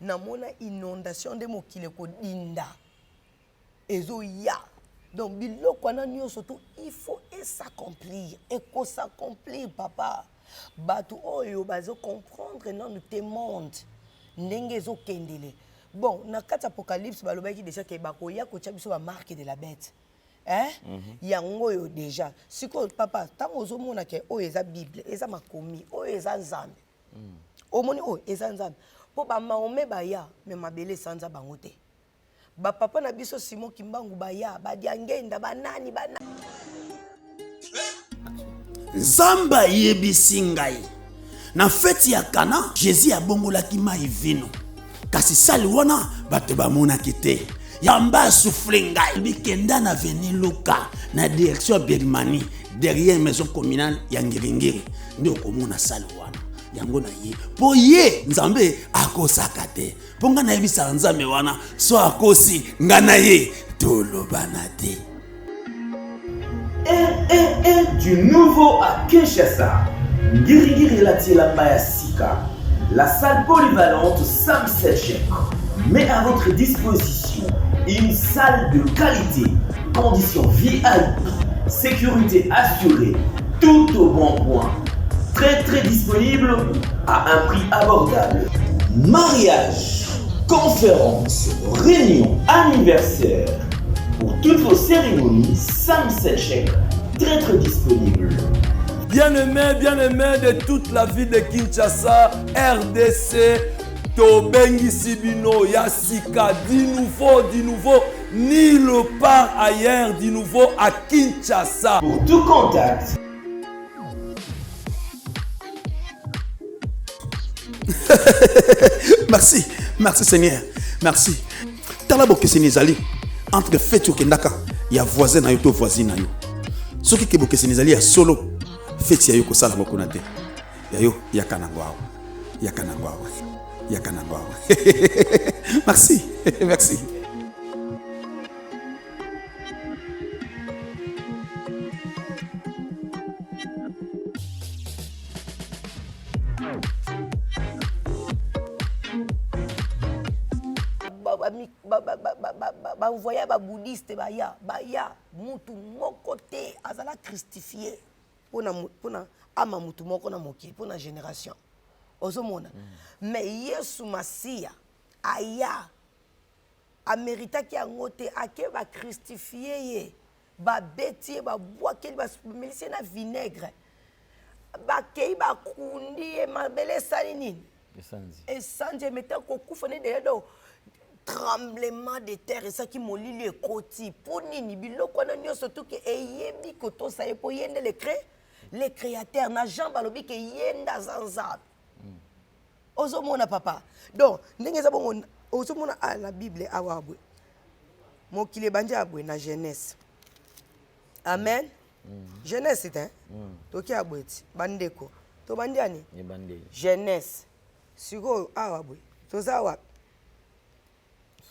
namona inondation nde mokili ekodinda. Ezoya. Donc biloko wana nyonso tout il faut et s'accomplir, eko s'accomplir papa. Bato oyo bazo comprendre nanu te monde ndenge ezokendele. Bon, na kati apocalypse balobaki déjà ke bakoya kotia biso ba marque de la bête. Hein? Mm -hmm. Yango oyo déjà. Sikoyo papa, ntango ozomona ke oyo eza Bible, eza makomi, oyo eza Nzambe. Mm. Omoni oyo eza Nzambe. Po ba Mahomet baya, mais mabele esanza bango te. Ba papa na biso Simon Kimbangu baya, ba Diangenda, ba nani, ba nani.
Nzambe ayebisi ngai na feti ya Kana, Jesus abongolaki mai vino, kasi sali wana bato bamonaki te. Yamba asouffle ngai bikenda na avenue Luka na direction ya Birmanie derrière maison communale ya Ngiringiri nde okomona sali wana yango na ye mpo ye Nzambe akosaka te. Mpo ngai nayebisaka Nzambe wana so akosi ngai na ye tolobana te.
1 1 du nouveau à Kinshasa. Ngiri-ngiri elati elamba ya sika. La salle polyvalente Sam Selchek met à votre disposition une salle de qualité, conditions VIP, sécurité assurée, tout au bon point. Très très disponible à un prix abordable. Mariage, conférence, réunion, anniversaire. Pour toutes vos cérémonies, Sam Selchek, très très disponible.
Bien-aimé, bien-aimé de toute la ville de Kinshasa, RDC, tobengisi bino ya sika, du nouveau, du nouveau, nulle part ailleurs, du nouveau à Kinshasa.
Pour tout contact.
Merci, merci Seigneur, merci. Tala bokeseni ezali entre feti okendaka ya voisin na yo to voisine na yo. Soki ke bokeseni ezali ya solo, feti ya yo kosala yango kuna te. Ya yo yaka nango awa, yaka nango awa, yaka nango awa. Merci, merci.
Banvoya ba bouddhiste baya baya mutu moko te azala christifie pona pona ama mutu moko na mokili pona génération ozomona mm. Mais Yesu Masiya aya ameritaki yango te, ake ba christifie ye, babeti ye, babwakeli, bamelisi ye na vinaigre, bakei bakundi ye, mabele esali nini? Esanzi. Emeta kokufa ne deja donc tremblement de terre esaki, molili ekoti. Mpo nini biloko wana nyonso tuke eyebi kotosa ye? Mpo ye nde le cré le créateur. Na Jean balobi ke ye nde aza Nzambe. Ozomona papa, donc ndenge eza bongo, ozomona a na Bible awa boye, mokili ebandi ya boye na Genèse. Amen. Genèse te, toki ya boye ti bandeko tobandi ani Genèse. Sikoyo awa boye toza wapi?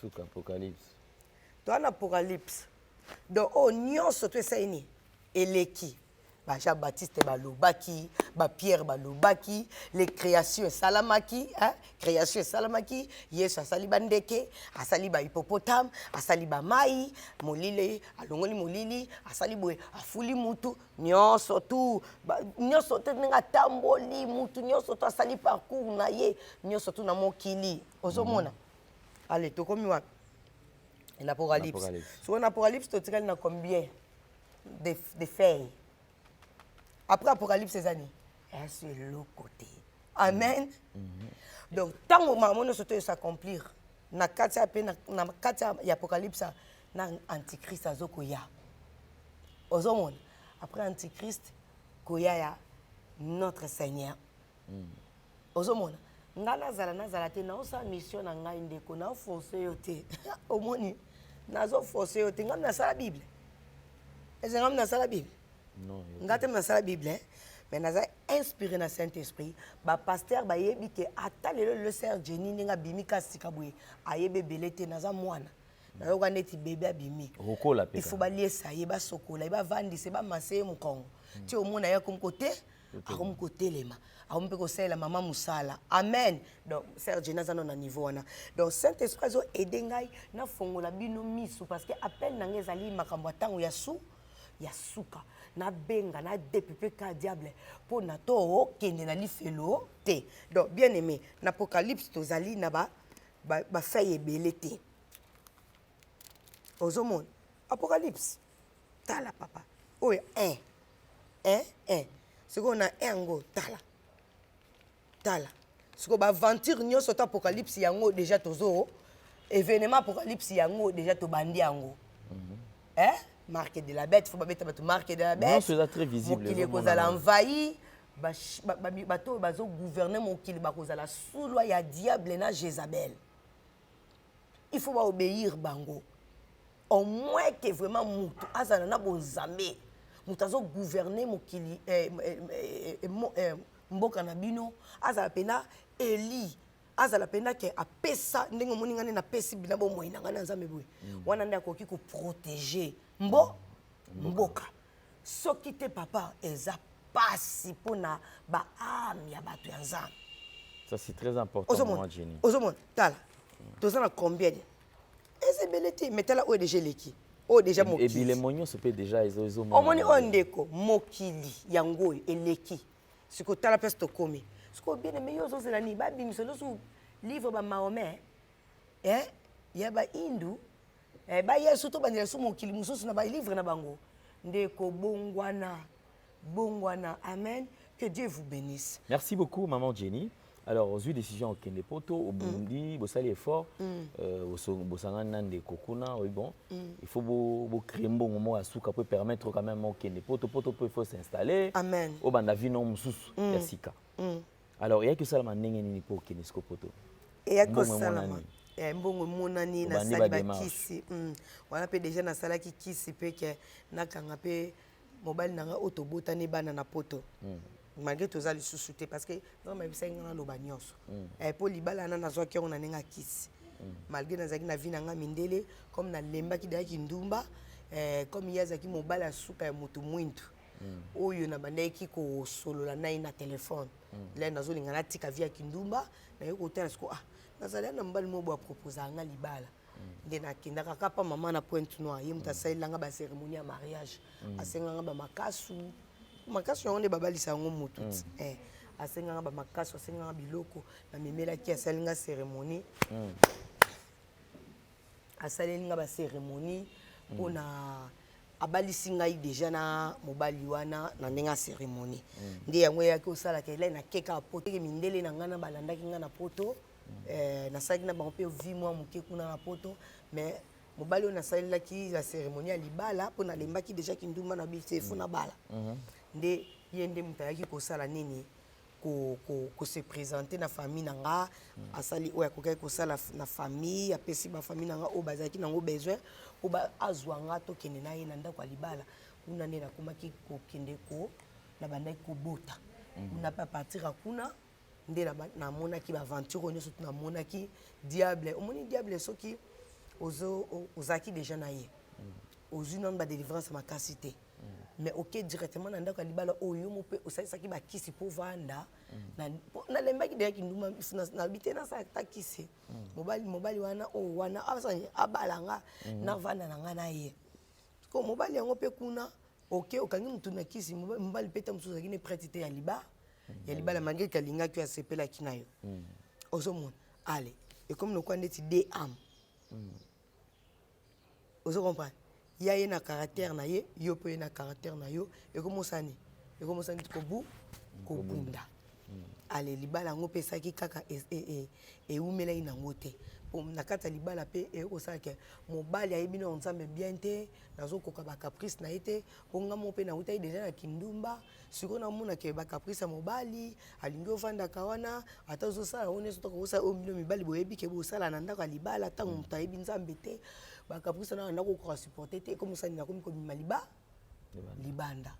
Suka Apocalypse.
Toza na Apocalypse. Donc oyo nyonso to esali nini eleki. Ba Jean Baptiste balobaki, ba Pierre balobaki, les créations esalamaki, hein? Création esalamaki, Yesu asali bandeke, asali ba hippopotame, asali ba mai, molili, alongoli molili, asali boye, afuli mutu, nyonso tu, nyonso te ndenge atamboli mutu nyonso tu asali parcours na ye, nyonso tu na mokili. Ozomona? Allez, tokomi wapi? Na Apocalypse. Sikoyo na Apocalypse totikali na combien de feuilles? Après Apocalypse eza nini? Eza eloko te. Amen. Donc ntango makambo nyonso to s'accomplir, Na kati ya mpe na kati ya Apocalypse na Antichrist azokoya. Ozomona après Antichrist koya ya notre Seigneur. Ozomona ngai nazala nazala te, naosala mission na ngai ndeko, naoforce yo te. Omoni, nazoforce yo te. Ngai nasala Bible, eze ngai nasala Bible? Ngai te nasala Bible, eh? Mais naza inspiré na Saint Esprit. Bapasteur bayebi ke ata lelo lelo sœur Jenny ndenge abimi ka sika boye, ayebi ebele te. Naza mwana, nayoka neti bebe abimi.
Okokola mpe.
Il faut baliesa ye, basokola ye, bavandisa ye, bamase ye mokongo ti omona ye akomi kote, akomi kotelema, akomi mpe kosalela mama mosala. Amen. Donc sœur Jenny aza nano na niveau wana. Donc Saint Esprit azo aide ngai nafongola bino misu, parce que appel na ngai ezali makambo ya ntango ya su ya suka. Nabenga nadepepe ka diable mpo na to okende na lifelo te. Donc bien aimé, na Apocalypse tozali na bafeuille ebele te. Ozomona Apocalypse, tala papa, oyo 1 1 1. Sikoyo na 1 yango, tala, tala sikoyo baaventure nyonso to Apocalypse yango déjà, tozo événement Apocalypse yango déjà, tobandi yango, eh? Marque de la bête, faut babeta bato marque de la bête.
Nyonso eza très visible.
Mokili
ezomonana.
Ekozala envahi. Bato oyo bazogouverne mokili bakozala sous loi ya diable na Jézabel. Il faut baobéir bango, au moins que vraiment moto azala na bonzambe. Moto azogouverne mokili, mboka na bino, azala mpena eli, azala mpena ke apesa ndenge omoni ngai nde napesi bina bomoi na ngai na Nzambe boye. Wana nde akoki koprotege mboka. Soki te papa, eza pasi mpona baâme ya bato ya Nzambe.
Ça, c'est très important,
Ozomona?
maman Jenny.
Ozomona, tala, toza na combien? Eza ebele te, mais tala oyo déjà eleki, oyo déjà mokili.
Ebilemo nyonso mpe déjà ezomonana.
Omoni oyo ndeko, mokili yango oyo eleki. Sikoyo tala place tokomi sikoyo. Bien aimé, yo ozozela nini? Babimisa nyonso livre bamahomet, eh, ya bahindu, eh, baya so tobandela so mokili mosusu na balivre na bango. Ndeko, bongwana, bongwana. Amen, que Dieu vous bénisse.
Merci beaucoup, maman Jenny. Alors, ozwi décision okende poto, obundi, bosali effort, bosangani na ndeko kuna. Oui, bon, il faut bocréer mbongo moko ya suka po permettre quand même okende poto. Poto mpo il faut s'installer.
Amen.
Obanda vie no mosusu ya sika. Alors, eyaki osalama ndenge nini mpo okende siko poto?
Eyaki
Mbongo
kosalama
emonani.
Mbongo emonani.
Obandi
Nasali
badémarche.
bakisi. Wana mpe déjà nasalaki kisi mpe ke nakanga mpe mobali na ngai oyo tobotani bana na poto, malgré toza lisusu te, parce que Nzambe ayebisaki ngai naloba nyonso. Mpo libala wana nazwaki yango na ndenge ya kisi, malgré nazalaki na vie na ngai mindele, comme nalembaki dayaki ndumba, comme ye azalaki mobali ya suka ya motu mwindu oyo nabandaki kosolola na ye na telefone. Le nazolinga natika vie ya kindumba, naye kotala siko, ah, nazali na mobali moko boye aproposaka nga libala. Nde nakendaka kaka pa mama na Pointe Noire. Ye moto asalelanga bacérémonie ya mariage, asenganga bamakasu. Makasu yango nde babalisa yango motu ti. Asenganga bamakasu, asenganga biloko, namemelaki. Asalinga cérémonie, asaleli nga bacérémonie mpona abalisi ngai déjà na mobali wana na ndenge ya cérémonie. Nde yango eyaki osalaka elai nakeka poto. Mindele na ngai na balandaki ngai na poto. Nasalaki na bango mpe vie mwa moke kuna na poto, mais mobali oyo nasalelaki la cérémonie ya libala, mpo nalembaki déjà kindumba na biso, efo na bala. Nde ye nde moto ayaki kosala nini, kose présenter na famille na nga. Asali oyo akokaki kosala na famille, apesi bafamille na nga oyo bazalaki nango besoin mpo azwa nga, tokende na ye na ndako ya libala. Kuna nde nakomaki kokende ko nabandaki kobota kuna mpe. À partir ya kuna nde namonaki baaventure oyo nyonso. Namonaki diable. Omoni diable, soki ozalaki déjà na ye, ozwi nano badélivrance makasi te, mais oke directement na ndako ya libala oyo yo mo mpe osalisaki bakisi mpo vanda. Nalembaki deya kindumba, nalobi te, nasala ta kisi. Mobali wana oyo wana abala nga, navanda na nga na ye. Ko mobali yango mpe kuna, oke okangi motu na kisi. Mobali mpe ta mosusu azalaki ne prête te ya libala, malgré ke alingaki oyo, asepelaki na yo. Ozomona, ale ekomi lokwa ndeti de âme. Ozo comprendre, ya ye na caractère na ye, yo mpe ye na caractère na yo, ekomosani, ekomosani kobunda. Ale libala yango mpe esalaki kaka, ewumelaki nango te. Po na kati ya libala mpe eye kosala ke mobali ayebi nao Nzambe bien te, nazokoka ba caprice na ye te, po nga moko mpe nawutaki dejà na kindumba, sikoyo namona ke ba caprice ya mobali, alingi ofandaka wana, ata ozosala yango nionso to okosala oyo bino mibali boyebi ke bosala na ndako ya libala, tango moto ayebi Nzambe te, ba caprice wana nabanda kokoka supporter te, ekomi kosala nini, nakomi kobima liba libanda,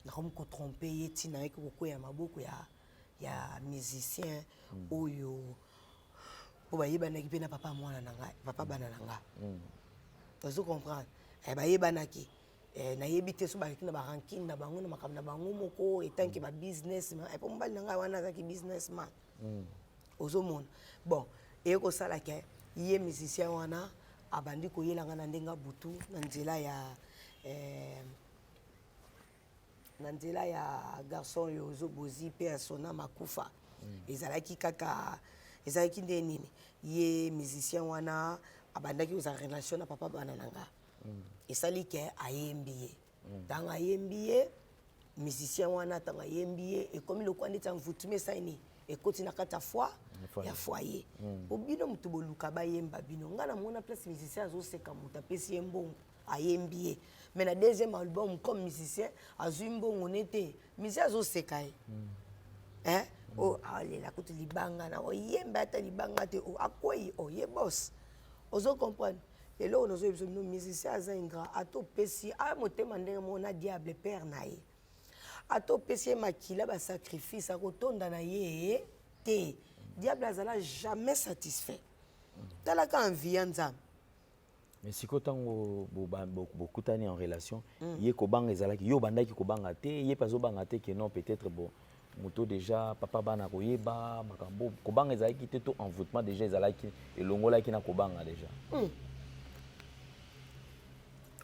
nakomi ko tromper ye ti nayaki kokweya na maboko ya ya musicien oyo po bayebanaki mpe na papa mwana na ngai, papa bana na ngai, ozo comprendre eh, bayebanaki eh, nayebi te so bazalaki na barankine na bango na makambo na bango moko etanke ba business eh, po mobali na ngai wana azalaki businessman mm. Ozomona bon eye kosala ke ye musicien wana abandi koyela ngai na ndenge ya butu na nzela ya eh, na nzela ya garçon oyo ozobozi mpe ya sona makufa mm. Ezalaki kaka ezalaki nde nini, ye musicien wana abandaki kozala relation na papa bana na nga mm. Esali ke ayembi ye ntango mm. Ayembi ye musicien wana, ntango ayembi ye ekomi lokola ndeti envoûtement esali nini, ekoti na kati ya foi ya foyer mm. Po bino moto boluka bayemba bino, ngai namona place musicien azoseka moto apesi ye mbongo ayembi ye, mais na deuxième album comme musicien azwi mbongo ne te, musicien azoseka ye mm. Hein? Oh, alela kutu libanga na oyemba ata libanga te, oh, akwei oh, ye boss, ozo comprendre eloko nazoyebisa bino, musicien aza ingrat, ata opesi aya motema ndenge moko na diable père na ye, ata opesi ye makila basacrifice akotonda na ye te. Diable azala jamais satisfait, talaka envie ya Nzambe.
Mais sikoyo ntango bokutani en relation mm. ye kobanga ezalaki, yo obandaki kobanga te, ye mpe azobanga te ke non, peut-être bon moto déjà papa bana koyeba makambo, kobanga ezalaki te to envoûtement déjà ezalaki elongolaki na kobanga déjà mm.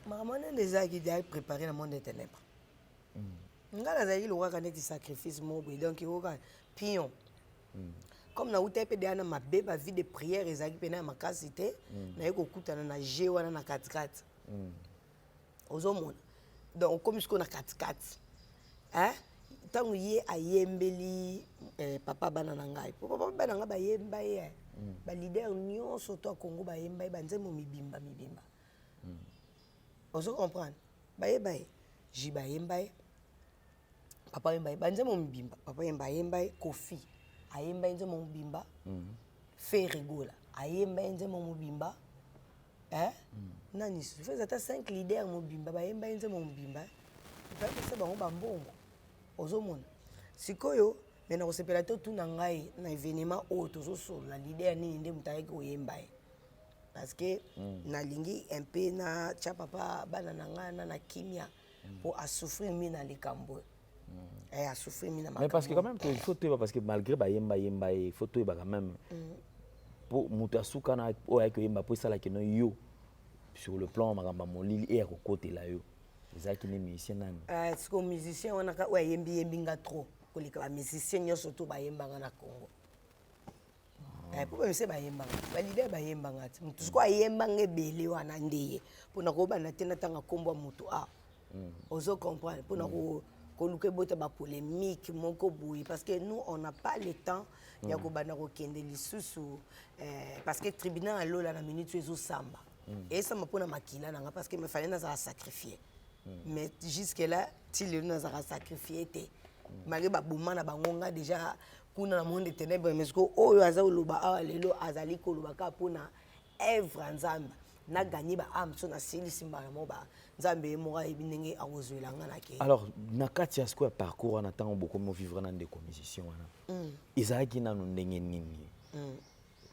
Makambo wana nde ezalaki déjà préparé na monde des ténèbres mm. Ngai nazalaki lokaka neti sacrifice moko boye, donc oyoka pion mm. Comme nautai mpe deya na mabe, ba vie de prière ezalaki mpena ya makasi te mm. Naye kokutana na g wana na katikati mm. Ozomona, donc okomi sikoyo na katikati, ntango ye ayembeli eh, papa bana na ngai, po papa bana na ngai bayemba ye mm. Baleader nyonso to ya Congo bayemba ye banzembo mibimba mibimba mm. Ozo comprendre, bayeba ye ji bayemba ye, papa yemba ye banzembo mobimba, papa yemba ayemba ye, Kofi ayemba ye nzembo mobimba mm. Ferre Gola ayemba ye nzembo mobimba eh? mm. Nani susu eza ata 5 leader mobimba bayemba ye nzembo mobimba, epesa bango bambongo. Ozomona sikoyo, me nakosepela te otuna ngai na événement oyo tozosolola leader nini nde moto ayaki koyemba ye, parce que mm. nalingi un peu na tia papa bana na ngai na na kimia mpo mm. asouffrir mi na likambo oyo mm. eh, asouffrir mi na.
Mais parce que quand même il faut toyeba, parce que malgré bayemba yemba ye, il faut toyeba quand même mpo moto asuka na oyo ayaki koyemba mpo esalaki no yo sur le plan makambo ya molili eya kokotela yo, ezalaki nde musicien nani?
Uh, siko musicien wana oyo ayembi yembi nga trop koleka bamusicien nyonso to bayembanga na Congo, mpo bamusicien bayembanga, baleader bayembanga ti motu sikoyo ayembanga ebele wana nde ye, mpona kobanda te natanga nkombo ya motu a, ozo comprendre, mpona koluka ebota bapolémique moko boye, parce que nous on n'a pas le temps ya kobanda kokende lisusu, parce que tribunal alola na minute oyo ezosamba, esamba mpona makila na nga, parce que me fallait nazala sacrifié, mais jusque là ti lelo nazalaka sacrifié te, malgré baboma na bango nga déjà kuna na monde ténèbre. Mais sikoyo oyo aza koloba awa lelo azali koloba kaka mpona œuvre ya Nzambe na gagner baâme, so nasilisi mbala moko, ba Nzambe ye moko ayebi ndenge akozwela nga na ke.
Alors na kati ya sikoyo ya parcours wana, ntango bokomi ovivre na ndeko musicien wana, ezalaki nanu ndenge nini?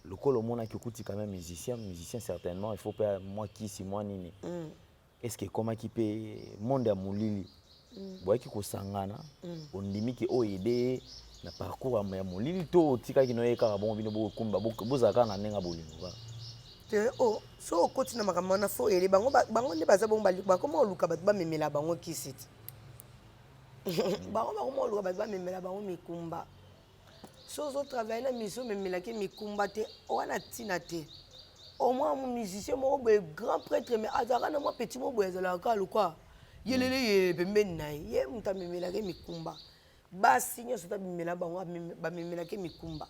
Lokola omonaki okuti quand même musicien, musicien certainement il faut mpe mwa kisi mwa nini mm. Est ce que ekomaki mpe monde ya molili mm. boyaki kosangana mm. ondimi ke oyo ede ye na parcours ya molili to otikaki no ye kaka bongo, bino bokumba bozala kaka na ndenge ya bolingo kaka?
Te, o so okoti na makambo wana, fo ele bango, bango nde baza bongo, bakoma oluka bato bamemela bango kisi ti bango bakoma oluka bato bamemela bango mikumba. So ozotravaille na mission, omemelaki mikumba te wana ntina te. Au moins musicien moko boye, grand prêtre, mais azalaka na mwa petit moko boye, azalaka kaka lokwa yelele yelele pembeni na ye, ye moto amemelaki mikumba. Basi nyonso to abimela bango, bamemelaki mikumba.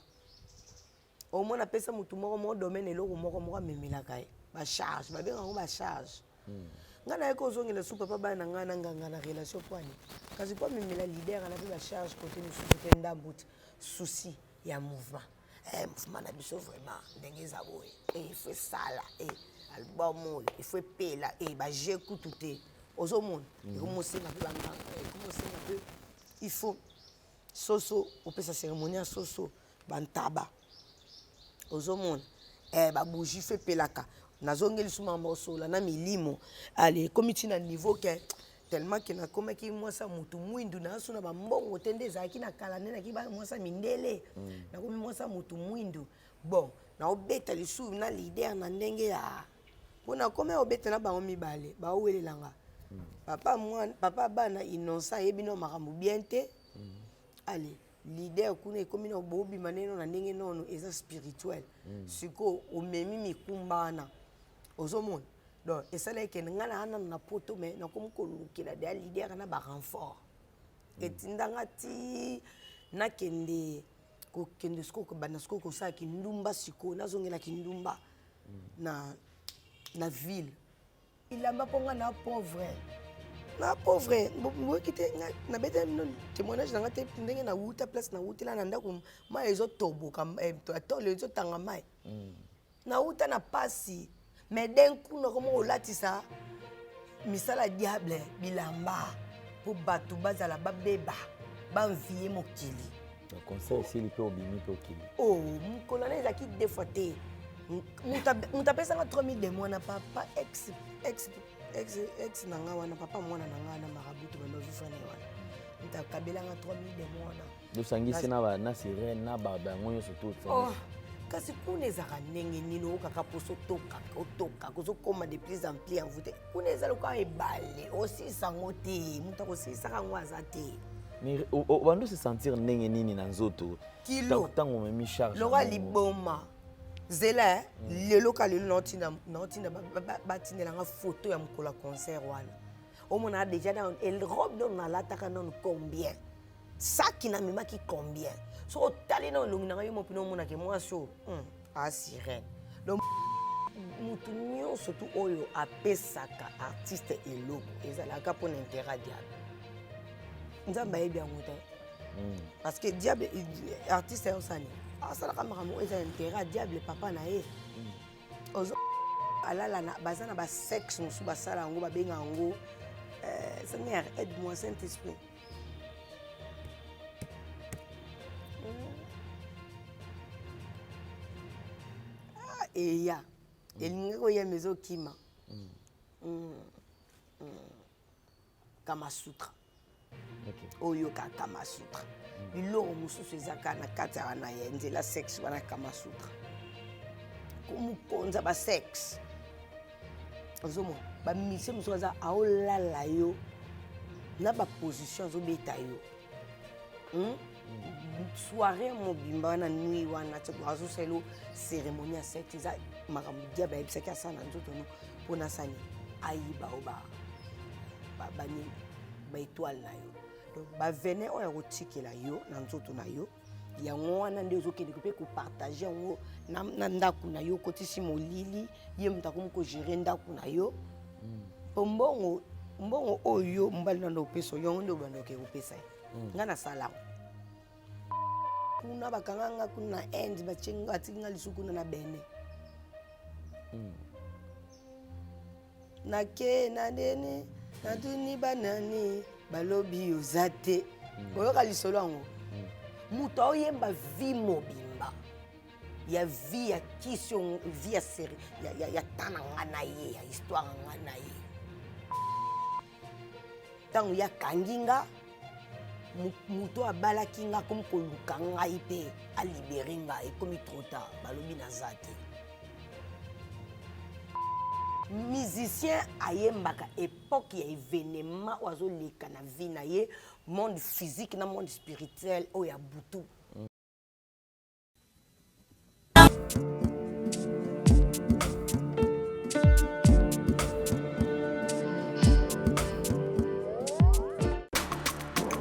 Omona apesa motu moko moko domaine eloko moko moko amemelaka ye bacharge, babengaka yango bacharge. Ngai naye kozongela su papa bana na ngai na nganga na relation pwani kasi mpo amemela leader ana mpe bacharge kote mosusu mpe ndambu ti souci ya mouvement. Eh, mouvement na biso vraiment ndenge eza boye eh, il faut esala eh, album oyo il faut epela eh, baje kutu te ozomona ekomosenga mpe banganga ekomosenga mpe il faut soso opesa cérémonie ya soso bantaba ozomona eh, babougie fe epelaka nazongeli su makambo osola na milimo ale ekomi ntina niveau ke tellement ke nakomaki mwasi ya motu mwindu naso na bambongo te nde ezalaki na kala nde naki mwasi ya mindele mm. Nakomi mwasi ya motu mwindu bon naobeta lisusu na leader na ndenge ya mpo nakomi obeta na bango mibale baowelelanga mm. Papa mwana papa bana innocent ayebi no makambo bien te mm. Ale leader kuna ekomi na bobima neno na ndenge nono eza spirituel mm. Sikoyo omemi mikumba wana ozomona donc esalaki kende ngai naa nano na poto mais nakomi kolukela deya leader na barenfort mm. Etindanga ti nakende kokende sikoyo kobanda sikoyo kosala kindumba sikoyo nazongela kindumba mm. Na ville bilamba mpo ngai na pauvre na pauvre boyoki te nabeta bino témoignage na ngai te ndenge nawuta place nawutela na ndako mai ezotoboka tolo ezotanga mai mm. Nauta na pasi mais d'un coup nakomi kolatisa misala diable bilamba mpo bato bazala babeba banvie mokili.
Conseil esili mpe obimi mpe okili.
Oh, mokolo wana ezalaki deux fois te moto apesanga 3000 de mwana papa ex ex ex ex na nga wana papa mwana na nga na marabutu bando vivre na ye wana moto akabelanga 3000 de mwana.
Tosangisi na na sirene na bango nyonso to.
Oh, kasi kuna ezalaka ndenge nini okaka mposo otokaka otokaka ozokóma de plus en plus envoûté kuna eza lokola ebale osilisa yango te moto akosilisaka yango aza te.
Mais obandi se sentir ndenge nini na nzoto
kilo
ntango omemi charge
lokola liboma zela lelo ka lelo naotinda batindelanga photo ya mokolo ya concert wana omona déjà na robe nano nalataka nano combien saki namemaki combien soki otali na elongi na ngai yo mopina omonake mwasi oyo a sirène. Donc motu nyonso tu oyo apesaka artiste eloko ezalaka mpona intérêt ya diable nzambe ayebi yango te parce que diable artiste ayosani asalaka makambo oyo eza intérêt ya diable papa na ye ozo alala na baza na basexe mosusu basala yango babenga yango Seigneur aide moi Saint Esprit. Ah, eya elingaki koyema ezokima Kamasutra oyo kaka Kamasutra biloko mosusu eza kaka na kati ya wana ya nzela sexe wana Kamasutra komokonza basexe ozomona bamisie mosusu aza aolala yo na baposition azobeta yo hmm? Soirée mobimba wana nuit wana azosala yo cérémonie ya sexe eza makambo diable ayebisaki asala na nzoto no mpona asani ayiba o banini baetoile na yo donc bavenin oyo akotikela yo na nzoto na yo yango wana nde ozokende mpe kopartage yango na ndako na yo okotisi molili ye moto akomi kogere ndako na yo mpo mbongo mbongo oyo mobali nando opesa yango nde obanda oke kopesa ye. Ngai nasala yango kuna bakanga nga kuna na Inde batiki nga lisusu kuna na Benin nake na ndeni natuni banani balobi oza te oyoka lisolo yango moto aoyemba vie mobimba ya vie ya kisi vie ya série ya ta na nga na ye ya histoire nga na ye ntango ye akangi nga moto abalaki nga akomi koluka ngai mpe alibere nga ekomi trop tard balobi naza te. Musicien ayembaka époque ya événement oyo azoleka na vie na ye monde physique na monde spirituel oyo ya butu.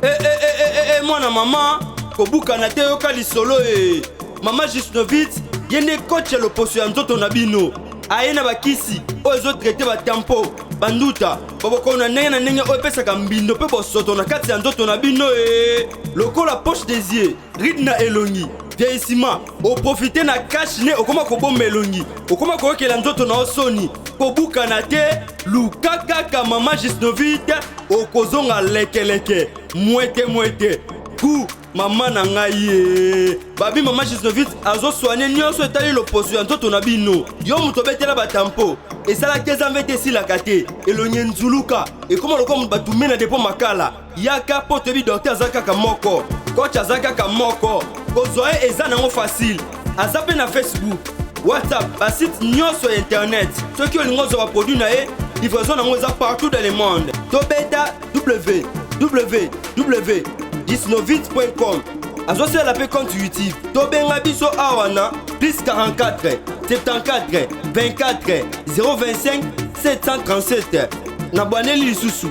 Eh, eh, eh, eh, eh, mwana mama kobukana te yoka lisolo e mama Jusnovit. Ye nde coach ya loposo ya nzoto na bino. Aye na bakisi oyo ezotraite batampo, banduta, babokono na ndenge na ndenge oyo epesaka mbindo mpe bosoto na kati ya nzoto na bino e lokola poche des yeux, ride na elongi, vieillissement, oprofite na cash ne okoma kobomba elongi, okoma koyokela nzoto na yo soni, kobukana te, luka kaka mama Gisnovite, okozonga lekeleke, mwete mwete, gout Mama na ngai ye babi mama Gisnovit azosoigne nyonso etali loposo ya nzoto na bino. Yo moto obetela batampo esalaki eza mvete esilaka te, elongi enzuluka ekoma lokola moto batumbi na depo makala. Yaka mpo toyebi docteur aza kaka moko, coach aza kaka moko, kozwa ye eza nango facile. Aza mpe na Facebook, WhatsApp, basite nyonso ya internet. Soki olingi ozwa baproduit na ye, livraison nango eza partout dans le monde. Tobeta www.disnovit.com azosalela mpe compte youtube. Tobenga biso awa na plus 44 74 24 025 737. Na bwaneli lisusu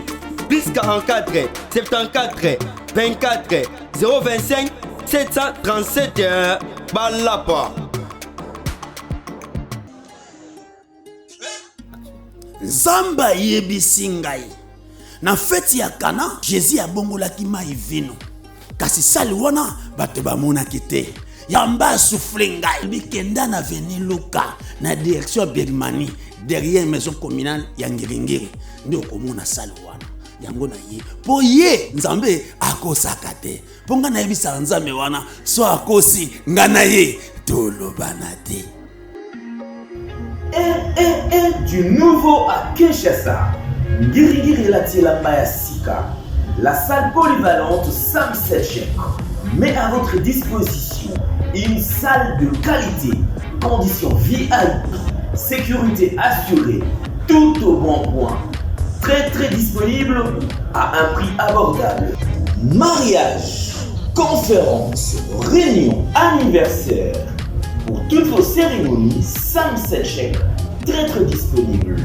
plus 44 74 24 025 737. Balapa.
Nzambe ayebisi ngai na feti ya Kana, Jésus abongolaki mai vino, kasi sali wana bato bamonaki te. Yamba asouffle ngai bikenda na avenue Luka na direction ya Birmanie, derrière maison communale ya Ngiringiri, nde okomona sali wana yango na ye, mpo ye Nzambe akosaka te. Mpo ngai nayebisaka Nzambe wana so akosi ngai na ye tolobana te.
Eh, eh, eh, du nouveau à Kinshasa. Ngiri-ngiri elati elamba ya sika. La salle polyvalente Sam Selchek met à votre disposition une salle de qualité, conditions VIP, sécurité assurée, tout au bon point. Très très disponible à un prix abordable. Mariage, conférence, réunion, anniversaire. Pour toutes vos cérémonies, Sam Selchek, très très disponible.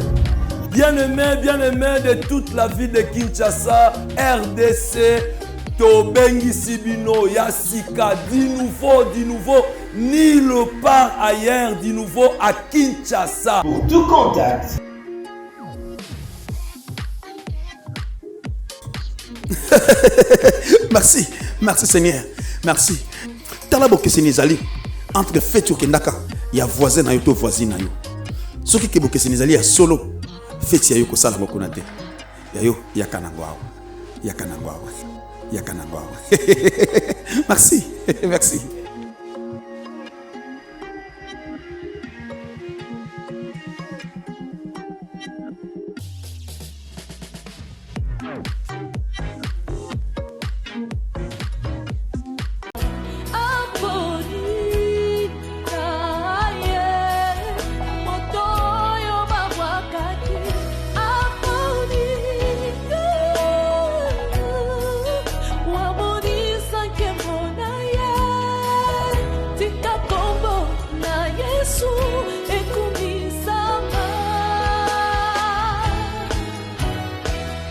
Bien-aimé, bien-aimé de toute la ville de Kinshasa, RDC, tobengisi bino ya sika, du nouveau, du nouveau, nulle part ailleurs, du nouveau à Kinshasa.
Pour tout contact.
Merci, merci Seigneur, merci. Tala bokeseni ezali entre feti okendaka ya voisin na yo to voisine na yo. Soki ke bokeseni ezali ya solo, feti ya yo kosala yango kuna te. Ya yo yaka nango awa, yaka nango awa, yaka nango awa. Merci, merci.